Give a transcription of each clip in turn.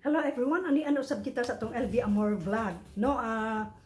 Hello everyone, ani ano sab kita sa atong LV Amor vlog. No,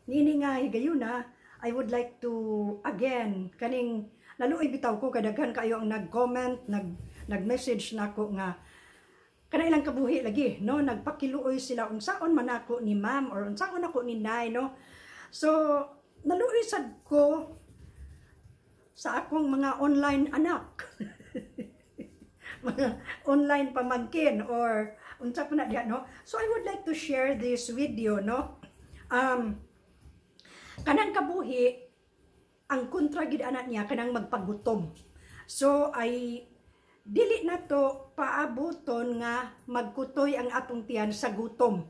niini nga higayuna, I would like to again kaning naluoy bitaw ko kay daghan kayo ang nag-comment, nag-message nako nga kana ilang kabuhi lagi, no, nagpakiluoy sila unsaon man ako ni ma'am or unsaon ako ni nay, no. So, naluoy sad ko sa akong mga online anak, mga online pamangkin or unsa pa na diha, no. So I would like to share this video, no. Kanang kabuhi, ang kontra gid ana niya kanang magpagutom. So ay dili na to paabuton nga magkutoy ang atong tiyan sa gutom.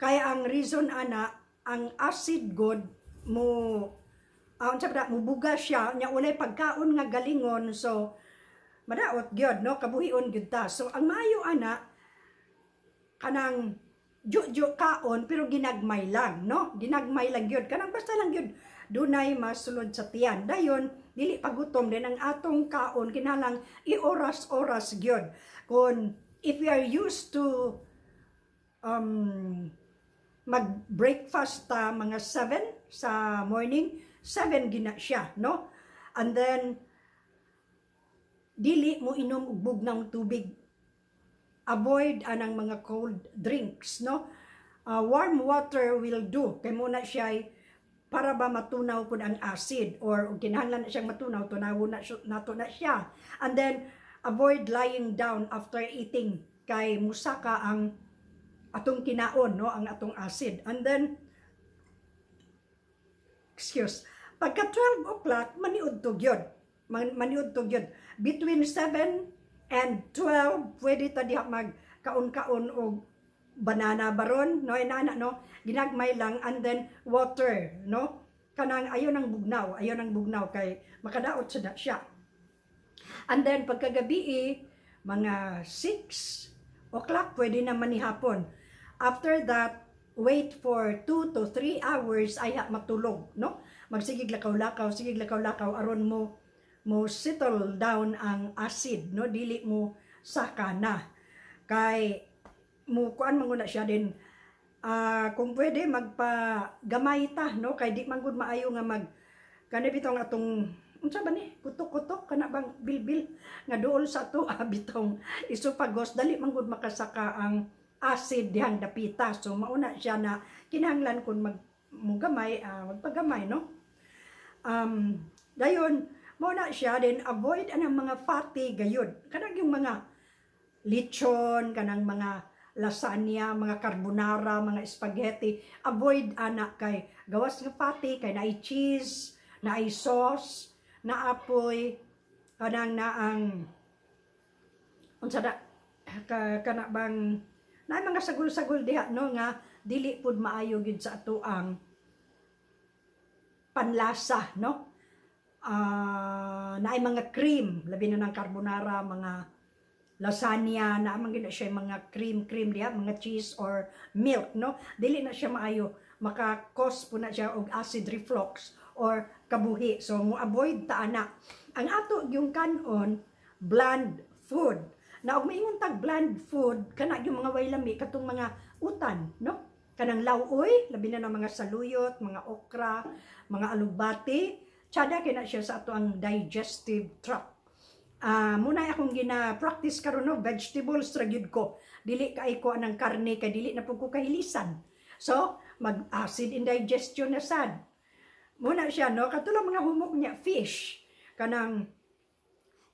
Kaya ang reason ana, ang acid god mo unsa ba, mubuga siya nya walay pagkaon nga galingon, so madaot gyud, no, kabuhion gyud ta. So ang maayo ana kanang ju-ju kaon pero ginagmay lang, no, ginagmay lang gyud, kanang basta lang gyud dunay masulod sa tiyan, dayon dili pagutom din. Ang atong kaon kinahanglan ioras-oras gyud. Kung if we are used to mag breakfast ta mga 7 sa morning, 7 gina siya, no. And then dili mo inom og bugnang tubig, avoid anang mga cold drinks, no. Warm water will do kay muna siya para ba matunaw pud ang acid or ug kinahanglan na siyang matunaw, tunaw na nato na siya. And then avoid lying down after eating kay musaka ang atong kinaon, no, ang atong acid. And then, excuse, pagka 12 o'clock maniud to gyud, maniud to gyud. Between 7 and 12 pwede ta diha mag kaon-kaon og banana baron, no, inana, no, ginagmay lang, and then water, no. Kanang ayo nang bugnaw, ayo nang bugnaw kay makadaot sa siya. And then pagkagabi, mga 6 o'clock, pwede na manihapon. After that, wait for 2 to 3 hours ay matulog, no. Magsigig lakaw-lakaw, sigig lakaw-lakaw aron mo mo settle down ang acid, no, dili mo saka na kay mo kuan man na siya din. Kung pwede magpa gamay ta, no, kay di man gud maayo nga mag kani bitong atong unsa ba ni, kutok-kutok kana bang bilbil nga duol sa ato bitong esophagus, dali man gud makasaka ang acid dihang dapita. So mauna siya na kinahanglan kun mag mugamay, magpagamay, no. Dayon mo na siya din, avoid anang mga fatty gayud, kanang yung mga lechon, kanang mga lasagna, mga carbonara, mga spaghetti. Avoid ana kay gawas nga fatty kay naay cheese, naay sauce, naapoy kanang naang unsa da ka, kana bang naay mga sagol-sagol diha, no, nga dili pud maayo gid sa ato ang panlasa, no. Naay mga cream, labi na ng carbonara, mga lasagna, na man gid siya mga cream cream diha, mga cheese or milk, no. Dili na siya maayo, maka-cause po na siya og acid reflux or kabuhi. So mo avoid ta ana. Ang ato yung kanon, bland food na. Og maingon tag bland food, kana yung mga way lami, katong mga utan, no, kanang lawoy, labi na ng mga saluyot, mga okra, mga alugbati. Tsada kay na siya sa ato ang digestive tract. Muna akong gina-practice karon, no, vegetables ra gyud ko. Dili kay ko anang karne kay dili na pud ko kahilisan. So, mag-acid indigestion na sad. Muna siya, no, katulong mga humok niya, fish, kanang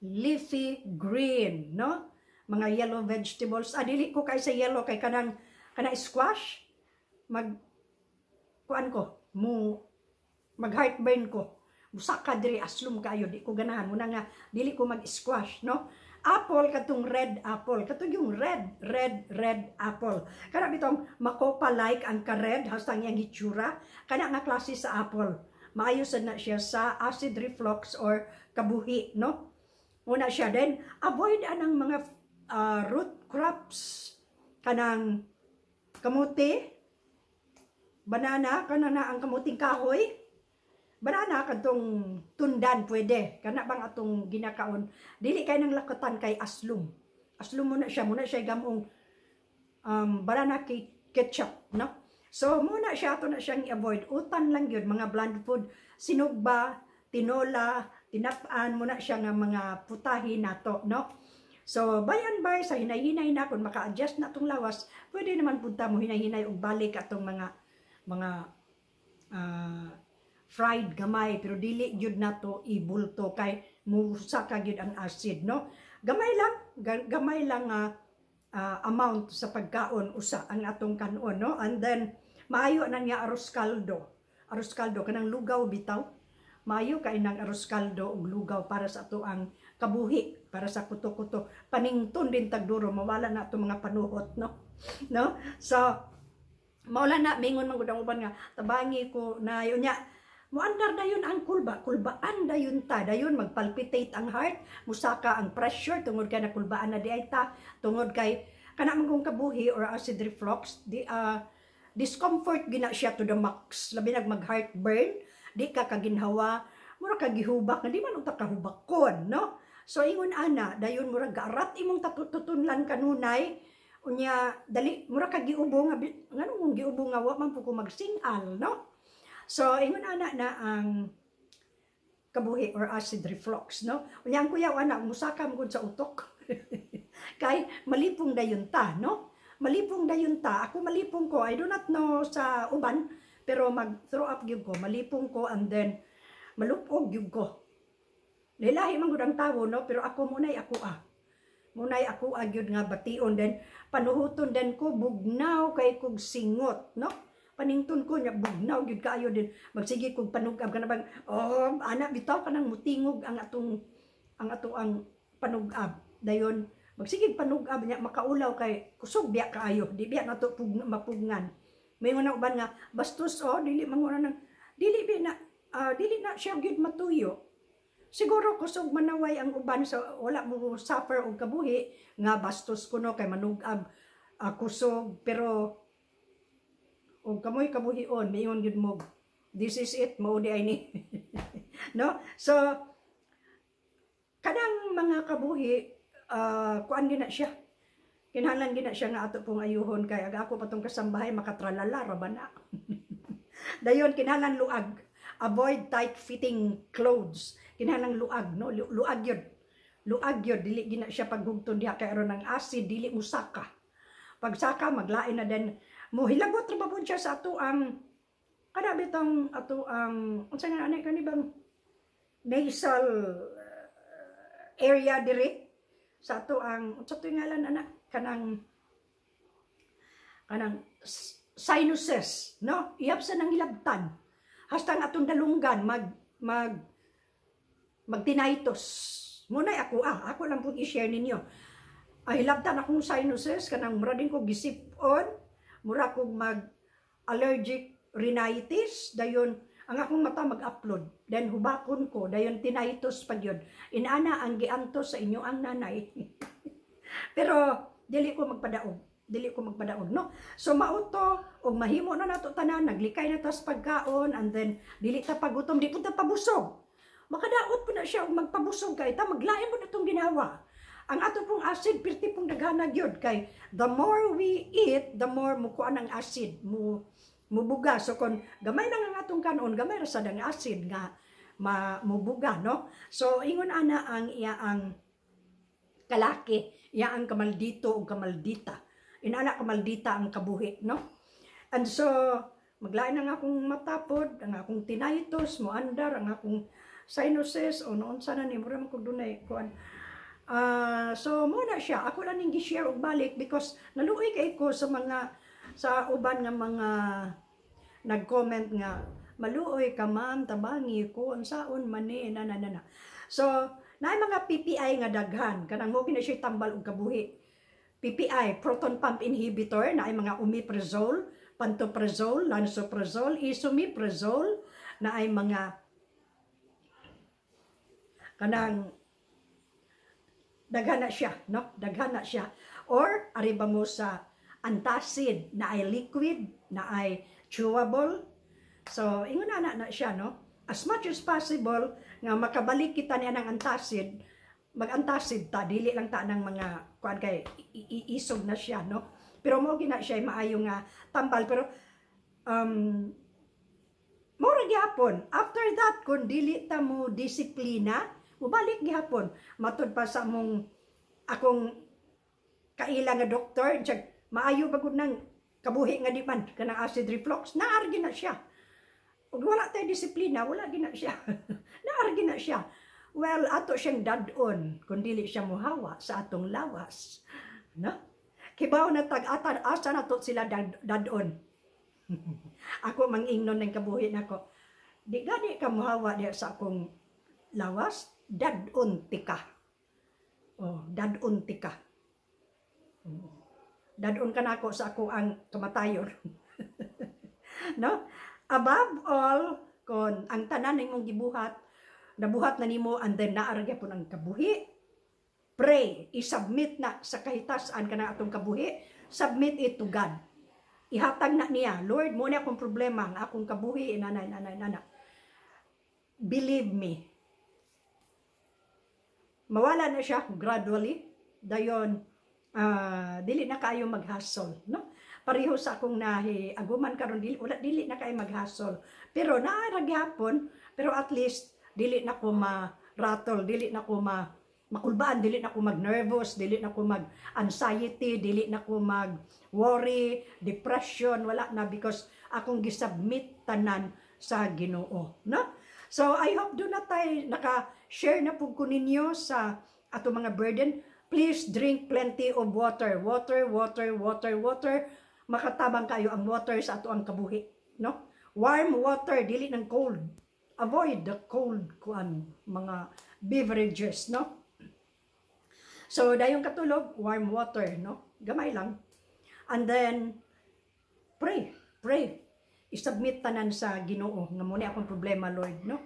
leafy green, no? Mga yellow vegetables. Ah, dili ko kay sa yellow kay kanang kanang squash mag kuan ko, mo mag heartburn ko. Musaka diri, aslom kayo, di ko ganahan muna nga dili ko mag-squash, no. Apple, katong red apple, katong yung red red red apple. Kana bitong makopa like ang ka-red hasta ang iyang hitsura, kana nga klase sa apple. Maayo sad na siya sa acid reflux or kabuhi, no. Una siya then avoid anang mga root crops, kanang kamuti, banana, kana na ang kamuting kahoy, banana kadtong tundan pwede. Kana bang atong ginakaon, dili kay nang lakatan kay aslum. Aslum mo na siya gamong banana cake, ketchup, no? So muna siya, ato na siyang i-avoid. Utan lang yun, mga bland food, sinugba, tinola, tinap-an, muna siya nga mga putahe nato, no? So, by and by, sa hinay-hinay na, kung maka-adjust na atong lawas, pwede naman punta mo hinay-hinay og balik atong mga fried gamay, pero dili gyud nato ibulto kay musaka gyud ang acid, no? Gamay lang, gamay lang amount sa pagkaon usa ang atong kanon, no? And then maayo na niya arroz caldo. Arroz caldo, kanang lugaw bitaw. Maayo kay nang arroz caldo ug lugaw para sa ato ang kabuhi, para sa kuto-kuto. Panington din tagduro, mawala na ato mga panuhot, no? No? So maula na, mingon man gud ang uban nga tabangi ko na yun nya, muandar dayon ang kulba, kulbaan dayon ta, dayon magpalpitate ang heart, musaka ang pressure tungod kay nakulbaan na di ay ta, tungod kay kana man kabuhi or acid reflux, di discomfort gina siya to the max, labi nag mag heartburn, di ka kaginhawa, mura ka gihubak, nga di man unta kahubakon, no? So ingon ana, dayon mura gaarat imong tutunlan kanunay, unya dali mura ka giubo nga ngano mong giubo nga wa man po ko magsingal, no? So ingon ana na ang kabuhi or acid reflux, no? Unya ang kuyaw ana musaka mo sa utok. Kay malipong dayon ta, no? Malipong dayon ta. Ako malipong ko. I do not know sa uban, pero mag throw up gyud ko, malipong ko, and then malupog gyud ko. Lahi man gud ang tawo, no? Pero ako munay ako ah. Munay ako gyud nga bation, then panuhuton din ko, bugnaw kay kog singot, no? Panington ko nya, bugnaw gyud kaayo din, magsige kog panugab, kana bang, oh, ana bitaw, kanang mutingog ang ato ang panugab. Dayon magsige panugab nya, makaulaw kay kusog biya kaayo, di biya nato mapugngan. May una uban nga bastos, oh, dili man nang dili bi na dili na siya gyud matuyo. Siguro kusog manaway ang uban sa wala mo suffer og kabuhi nga bastos kuno kay manugab kusog, pero og kamoy kabuhion, mayon gyud mo, "This is it, mao di ay ni," no? So kanang mga kabuhi, kuan gina siya, kinahanglan gina siya nga ato pong ayuhon kay aga ako patong kasambahay makatralala ra ba na. Dayon kinahanglan luag, avoid tight fitting clothes. Kinahanglan luag, no? Luag yun, luag yun, dili gina siya paghugton diha kay aron ang acid dili musaka. Pagsaka, maglain na din mo, hilagot ra ba pud siya sa ato ang kana bitong ato ang unsa nga ani kani bang nasal area diri sa ato ang, unsa to ngalan ana, kanang sinuses, no? Iyap sa nang hilabtan hasta ang atong dalunggan mag mag magtinnitus. Munay ako ah, ako lang pong i-share ninyo. Ay, hilabtan akong sinuses, kanang mura din ko gisip-on, mura kog mag allergic rhinitis, dayon ang akong mata mag-upload, then hubakon ko, dayon tinnitus pa gyud. Inana ang giantos sa inyo ang nanay. Pero dili ko magpadaog, dili ko magpadaog, no? So mauto og mahimo na nato tanan, naglikay na tas pagkaon, and then dili ta pagutom, di pud ta pabusog. Makadaot po na siya og magpabusog kay ta, maglain mo na itong ginawa. Ang ato pong acid pirti pong daghana gyud kay the more we eat, the more mukuan ang acid, mo mubuga. So kon gamay lang ang atong kanon, gamay ra sad ang acid nga mubuga, no? So ingon ana ang iya ang kalaki, iya ang kamaldito o kamaldita. Inana kamaldita ang kabuhi, no? And so maglain ang akong matapod, ang akong tinnitus, moandar ang akong sinuses o noon sana ni mura man kog dunay kuan. So mo na siya, ako lang ning gi-share og balik because naluoy kay ko sa mga sa uban nga mga nag-comment nga, "Maluoy ka, ma'am, tabangi ko unsaon man ni na na na na." So naay mga PPI nga daghan, kanang mo kini siya tambal og kabuhi. PPI, proton pump inhibitor, naay mga omeprazole, pantoprazole, lansoprazole, esomeprazole, naay mga kanang daghan na siya, no? Daghan na siya. Or ari ba mo sa antacid na ay liquid, na ay chewable. So ingon na na siya, no? As much as possible nga makabalik kita niya ng antacid, mag-antacid ta, dili lang ta ng mga kuan kay iisog na siya, no? Pero mao gyud na siya maayo nga tambal, pero mao ra gihapon. After that, kung dili ta mo disiplina, mubalik gihapon. Matud pa sa among akong kaila nga doktor, siya, maayo ba gud nang kabuhi nga di man kanang acid reflux, naa ra gyud na siya. Ug wala tay disiplina, wala gyud na siya. Naa ra gyud na siya. Well, ato siyang dad-on kung dili siya muhawa sa atong lawas. No? Kibaw na tag atan asa na to sila dad-on. Ako mangingnon ng kabuhi nako. Di gani ka muhawa diya sa akong lawas, dad-on tika. Oh, dad-on tika. Dad-on ka nako sa ako ang kamatayon. No? Above all, kon ang tanan nimong gibuhat, nabuhat na nimo and then naa ra gyapon ang kabuhi, pray, i-submit na sa kahitasan kana atong kabuhi, submit it to God. Ihatag na niya, "Lord, mao ni akong problema, ang akong kabuhi, inana, inana, inana." Believe me, mawala na siya gradually, dayon, dili na kayo mag-hassle, no? Pareho sa akong nahi, aguman karon dili, wala, dili na kayo mag-hassle. Pero naa ra gihapon, pero at least dili na ko ma-rattle, dili na ko makulbaan, dili na ko mag-nervous, dili na ko mag-anxiety, dili na ko mag-worry, depression, wala na because akong gisubmit tanan sa Ginoo, no? So I hope duna tay naka-share na pud ko ninyo sa ato mga burden. Please drink plenty of water. Water, water, water, water. Makatabang kayo ang water sa ato ang kabuhi, no? Warm water, dili ng cold. Avoid the cold kuan mga beverages, no? So dayong katulog, warm water, no? Gamay lang. And then pray, pray. I-submit tanan sa Ginoo nga mao ni akong problema, Lord, no?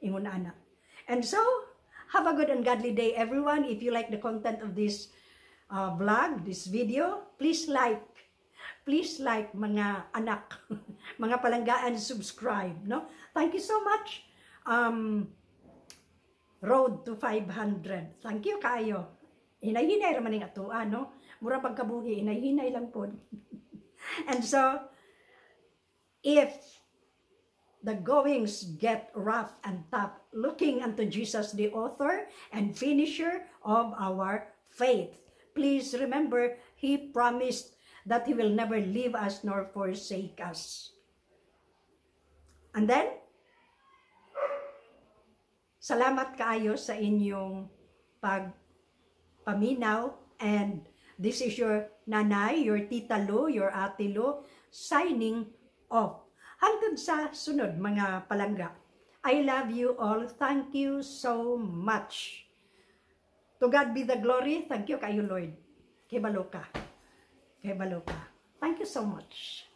Ingon ana. And so, have a good and godly day, everyone. If you like the content of this vlog, this video, please like. Please like, mga anak, mga palanggaan, subscribe, no? Thank you so much. Road to 500. Thank you kaayo. Hinay-hinay ra man ning atoa, no? Mura pagkabuhi, hinay-hinay lang pod. And so, if the goings get rough and tough, looking unto Jesus, the author and finisher of our faith. Please remember, He promised that He will never leave us nor forsake us. And then, salamat kaayo sa inyong pagpaminaw, and this is your nanay, your Tita Lo, your Ate Lo, signing off. Hangtod sa sunod, mga palangga. I love you all. Thank you so much. To God be the glory. Thank you kayo, Lord. Kay balo ka. Kay balo ka. Thank you so much.